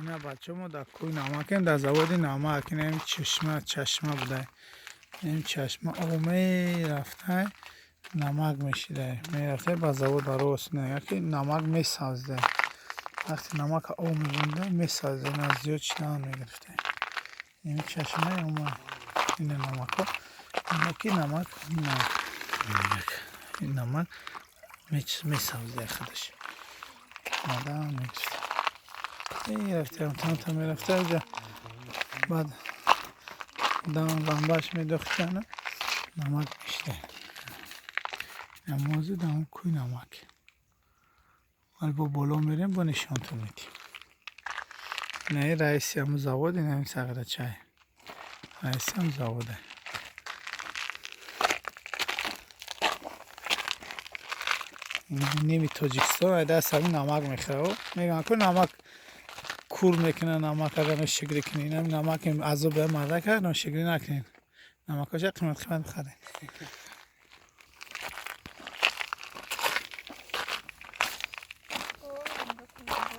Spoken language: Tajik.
Ина, бачаҳо, мо дар кӯҳи намакем, дар заводи намак. Ина чашма, чашма буда. Ин чашма об мерафта, намак мешида, мерафта ба завод рост. Яке намак месабзида. Вақте намака об мебурда, месабзида, ина зиёд шидан мегирифта. Ин чашмаи омад. Ина намако. Ки намак, ин намак месабзида худаш. Омада мегирифта. Мерафта, мерафта ҷа, баъд ламбааш медохтана, намак мешида. Намози дар кӯи намак. Вале бо боло мерем, бо нишонтон медиҳем. Ина раиси ҳамун завод, ина ҳамин сағирачай. Раиси ҳам заводе. Ними Тоҷикистон ай даст ҳамин намак мехӯрад. Мегӯянд, ку намак кур мекунад, намак агар ношукрӣ кунӣ. Ин намак азоб мардак, ношукрӣ накунед. Намакҳоша қимат қимат бихаред.